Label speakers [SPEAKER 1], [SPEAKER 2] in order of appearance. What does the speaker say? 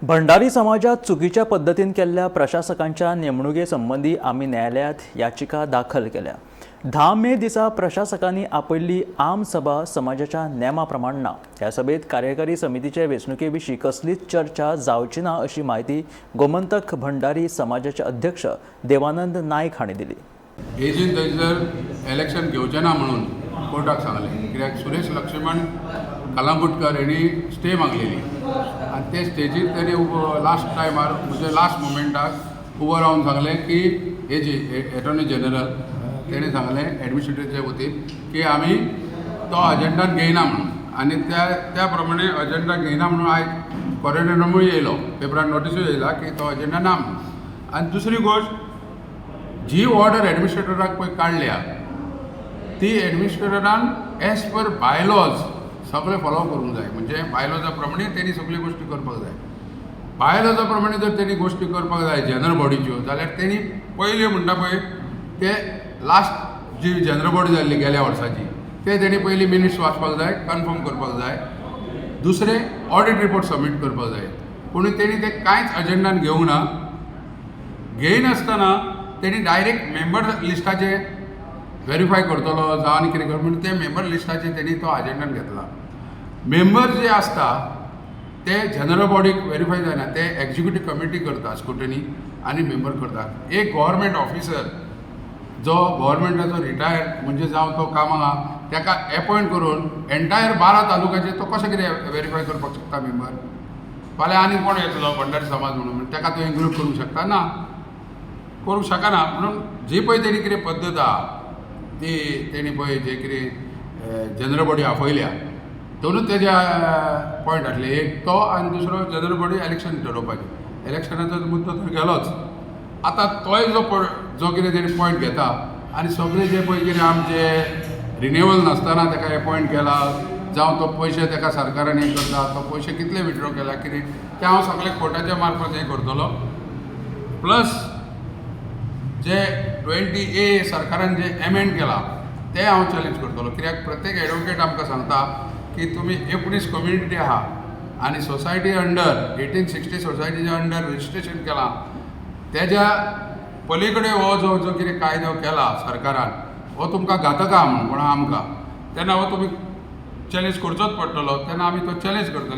[SPEAKER 1] भंडारी समाजात चुकीच्या पद्दतीन केल्ल्या प्रशासकांच्या नेमणुके संबंदी आमी न्यायालयात याचिका दाखल केल्या. 10 मे दिसा प्रशासकांनी आपयल्ली आम सभा समाजाच्या नेमा प्रमाण ना. ह्या सभेत कार्यकारी समितीचे वेंचणुके विशीं कसलीच चर्चा जावची ना, अशी म्हायती गोमंतक भंडारी समाजाचे अध्यक्ष देवानंद नायक हांणी दिली.
[SPEAKER 2] एजीन थंयसर इलेक्शन घेवचें ना म्हणून कोर्टाक सांगलें, कित्याक सुरेश लक्ष्मण कलांगुटकर हेणी स्टे मागलेली आनी ते स्टेजीर तेणी उबो लास्ट टायमार, म्हणजे लास्ट मुमेंटाक उबो रावन सांगलें की एजी, एटॉर्नी जनरल, तेणें सांगलें एडमिनिस्ट्रेटरच्या वतीन की आमी तो अजेंडान घेयना म्हणून. आनी त्या त्या प्रमाणे अजेंडा घेयना म्हणून आयज कॉरिडॉनूय येयलो, पेपरान नोटिसूय येयला की तो अजेंडा ना म्हणून. आनी दुसरी गोश्ट, जी ऑर्डर एडमिनिस्ट्रेटराक पळय काडल्या, ती एडमिनिस्ट्रेटरान एज पर बायलॉज सगळें फॉलो करूंक जाय. म्हणजे बायलॉजा प्रमाणे तेणी सगळ्यो गोश्टी करपाक जाय. बायलॉजा प्रमाणे जर तेणी गोश्टी करपाक जाय जनरल बॉडीच्यो, जाल्यार तेणी पयल्यो म्हणटा पळय, ते लास्ट जी जनरल बॉडी जाल्ली गेल्या वर्साची, ते तेणी पयलीं मिनिट्स वाचपाक जाय, कन्फर्म करपाक जाय. दुसरें, ऑडिट रिपोर्ट सबमीट करपाक जाय. पूण तेणी ते कांयच अजेंडान घेवंक ना. घेयनासतना तेणी डायरेक्ट मेंबर लिस्टाचे वेरीफाय करतलो जावं आनी कितें कर म्हणून ते मेंबर लिस्टाचे तेणी तो अजेंडान घेतला. मेंबर जे आसता ते जनरल बॉडीक वेरीफाय जायना, ते एक्झिक्युटीव कमिटी करता स्क्रुटनी आनी मेंबर करता. एक गव्हर्मेंट ऑफिसर जो गव्हर्मेंटाचो रिटायर्ड, म्हणजे जावं तो कामाक आहा, ताका एपॉयंट करून एंटायर 12 तालुक्याचे तो कशें कितें वेरीफाय करपाक शकता मेंबर? फाल्यां आनी कोण येतलो भंडारी समाज म्हणून, ताका तो इन्क्लूड करूंक शकता ना, करूंक शकना. म्हणून जी पळय तेणी कितें पद्दत आहा ती तेणी पळय जे कितें जनरल बॉडी आपयल्या, दोनूच तेजे पॉयंट आसले, एक तो आनी दुसरो जनरल बॉडी इलेक्शन ठरोवपाचें. इलेक्शनाचो मुद्दो तर गेलोच. आतां तोय जो जो कितें तेणी पॉयंट घेता आनी सगळे जे पळय कितें आमचे रिन्युअल नासतना ताका एपॉयंट केला, जावं तो पयशे ताका सरकारान हें करता, तो पयशे कितले विड्रॉ केला कितें, तें हांव सगळें कोर्टाच्या मार्फत हें करतलो. प्लस जे 20A सरकारान जे एमेंड केला तें हांव चॅलेंज करतलो, कित्याक प्रत्येक एडवोकेट आमकां सांगता की तुमी 19 कम्युनिटी आहा आनी सोसायटी अंडर 1860 सोसायटीच्या अंडर रजिस्ट्रेशन केलां, तेज्या पली कडेन हो जो जो कितें कायदो केला सरकारान, हो तुमकां घातक आहा म्हणून कोणा आमकां, तेन्ना हो तुमी चॅलेंज करचोच पडटलो. तेन्ना आमी तो चॅलेंज करतले.